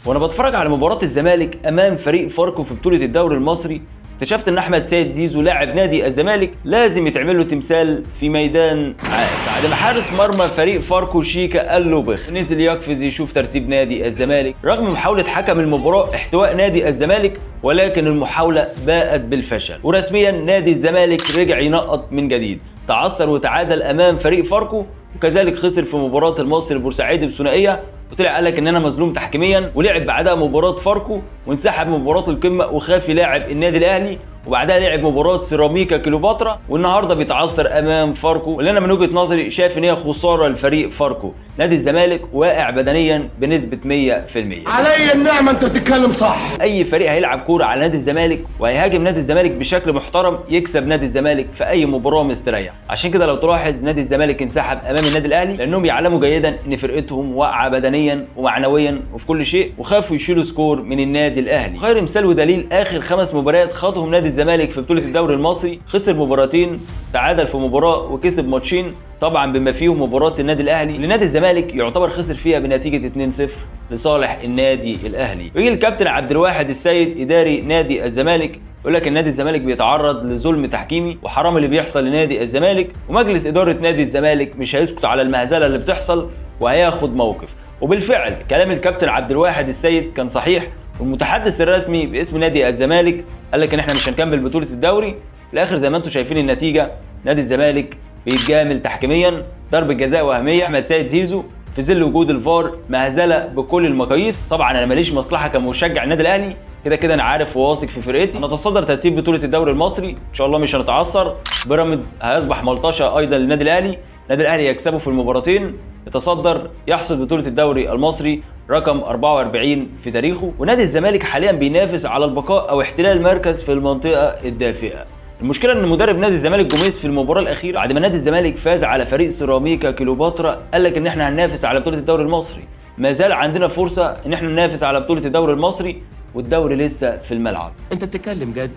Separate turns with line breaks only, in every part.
وانا بتفرج على مباراة الزمالك امام فريق فاركو في بطولة الدوري المصري، اكتشفت ان احمد سيد زيزو لاعب نادي الزمالك لازم يتعمل له تمثال في ميدان عام، بعد ما حارس مرمى فريق فاركو شيكا قال له بخ، نزل يقفز يشوف ترتيب نادي الزمالك رغم محاولة حكم المباراة احتواء نادي الزمالك، ولكن المحاولة باءت بالفشل، ورسميا نادي الزمالك رجع ينقط من جديد، تعثر وتعادل امام فريق فاركو، وكذلك خسر في مباراة المصري البورسعيدي بثنائية، وطلع قال لك ان انا مظلوم تحكيميا، ولعب بعدها مباراة فاركو وانسحب من مباراة القمة وخاف يلاعب النادي الاهلي، وبعدها لعب مباراة سيراميكا كليوباترا، والنهارده بيتعثر امام فاركو، اللي انا من وجهة نظري شايف ان هي خسارة لفريق فاركو. نادي الزمالك واقع بدنيا بنسبة 100%.
علي النعمة انت بتتكلم صح.
اي فريق هيلعب كورة على نادي الزمالك وهيهاجم نادي الزمالك بشكل محترم يكسب نادي الزمالك في اي مباراة مستريح. عشان كده لو تلاحظ نادي الزمالك انسحب امام النادي الاهلي، لانهم يعلموا جيدا ان فرقتهم واقعة بدنيا ومعنويا وفي كل شيء، وخافوا يشيلوا score من النادي الاهلي. خير مثال ودليل اخر 5 مباريات خاضهم نادي الزمالك في بطولة الدوري المصري، خسر مباراتين، تعادل في مباراة، وكسب ماتشين، طبعا بما فيهم مباراة النادي الاهلي اللي نادي الزمالك يعتبر خسر فيها بنتيجة 2-0 لصالح النادي الاهلي. ويجي الكابتن عبد الواحد السيد اداري نادي الزمالك يقول لك ان نادي الزمالك بيتعرض لظلم تحكيمي وحرام اللي بيحصل لنادي الزمالك، ومجلس ادارة نادي الزمالك مش هيسكت على المهزلة اللي بتحصل وهياخد موقف. وبالفعل كلام الكابتن عبد الواحد السيد كان صحيح، والمتحدث الرسمي باسم نادي الزمالك قال لك ان احنا مش هنكمل بطولة الدوري. في الاخر زي ما انتم شايفين النتيجة، نادي الزمالك بيتجامل تحكيميا، ضربة جزاء وهمية احمد سيد زيزو في ظل وجود الفار، مهزلة بكل المقاييس. طبعا انا ماليش مصلحة كمشجع النادي الاهلي، كده كده انا عارف وواثق في فرقتي. نتصدر ترتيب بطولة الدوري المصري ان شاء الله، مش هنتعثر. بيراميدز هيصبح ملطشة ايضا للنادي الاهلي، النادي الاهلي يكسبه في المباراتين، يتصدر، يحصد بطولة الدوري المصري رقم 44 في تاريخه. ونادي الزمالك حاليا بينافس على البقاء او احتلال مركز في المنطقة الدافئة. المشكلة ان مدرب نادي الزمالك جوميز في المباراة الأخيرة بعد ما نادي الزمالك فاز على فريق سيراميكا كليوباترا قال لك ان احنا هننافس على بطولة الدوري المصري، ما زال عندنا فرصة ان احنا ننافس على بطولة الدوري المصري والدوري لسه في الملعب.
انت بتتكلم جد؟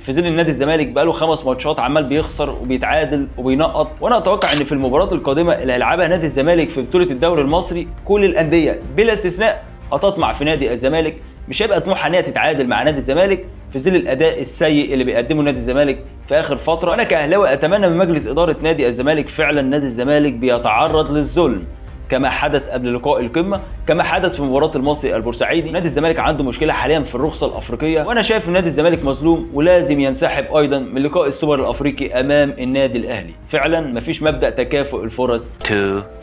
في ظل النادي الزمالك بقاله 5 ماتشات عمال بيخسر وبيتعادل وبينقط، وانا اتوقع ان في المباراة القادمة اللي هيلعبها نادي الزمالك في بطولة الدوري المصري كل الأندية بلا استثناء هتطمع في نادي الزمالك، مش هيبقى طموحها ان هي تتعادل مع نادي الزمالك في ظل الاداء السيء اللي بيقدمه نادي الزمالك في اخر فترة. انا كاهلاوي اتمنى من مجلس ادارة نادي الزمالك، فعلا نادي الزمالك بيتعرض للظلم كما حدث قبل لقاء القمه، كما حدث في مباراة المصري البورسعيدي. نادي الزمالك عنده مشكلة حاليا في الرخصة الافريقية، وانا شايف ان نادي الزمالك مظلوم ولازم ينسحب ايضا من لقاء السوبر الافريقي امام النادي الاهلي. فعلا مفيش مبدا تكافؤ الفرص.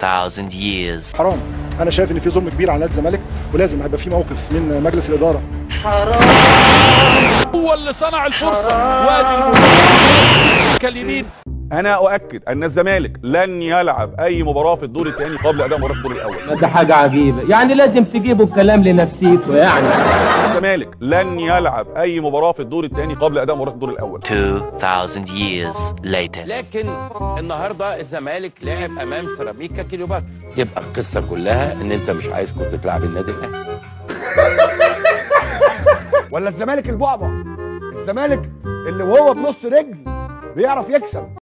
2000 years.
حرام، انا شايف ان في ظلم كبير على نادي الزمالك ولازم هيبقى في موقف من مجلس الادارة.
حرام، هو اللي صنع الفرصة، وادي المباراة اليمين.
انا اؤكد ان الزمالك لن يلعب اي مباراة في الدور الثاني قبل اداء مباراة الدور الاول.
ده حاجة عجيبة، يعني لازم تجيبوا الكلام لنفسيكوا يعني.
الزمالك لن يلعب اي مباراة في الدور الثاني قبل اداء مباراة الدور الاول.
2000 years later.
لكن النهارده الزمالك لعب امام سيراميكا كليوباترا، يبقى القصة كلها ان انت مش عايز كنت تلعب النادي الاهلي.
ولا الزمالك البعبع، الزمالك اللي وهو بنص رجل بيعرف يكسب.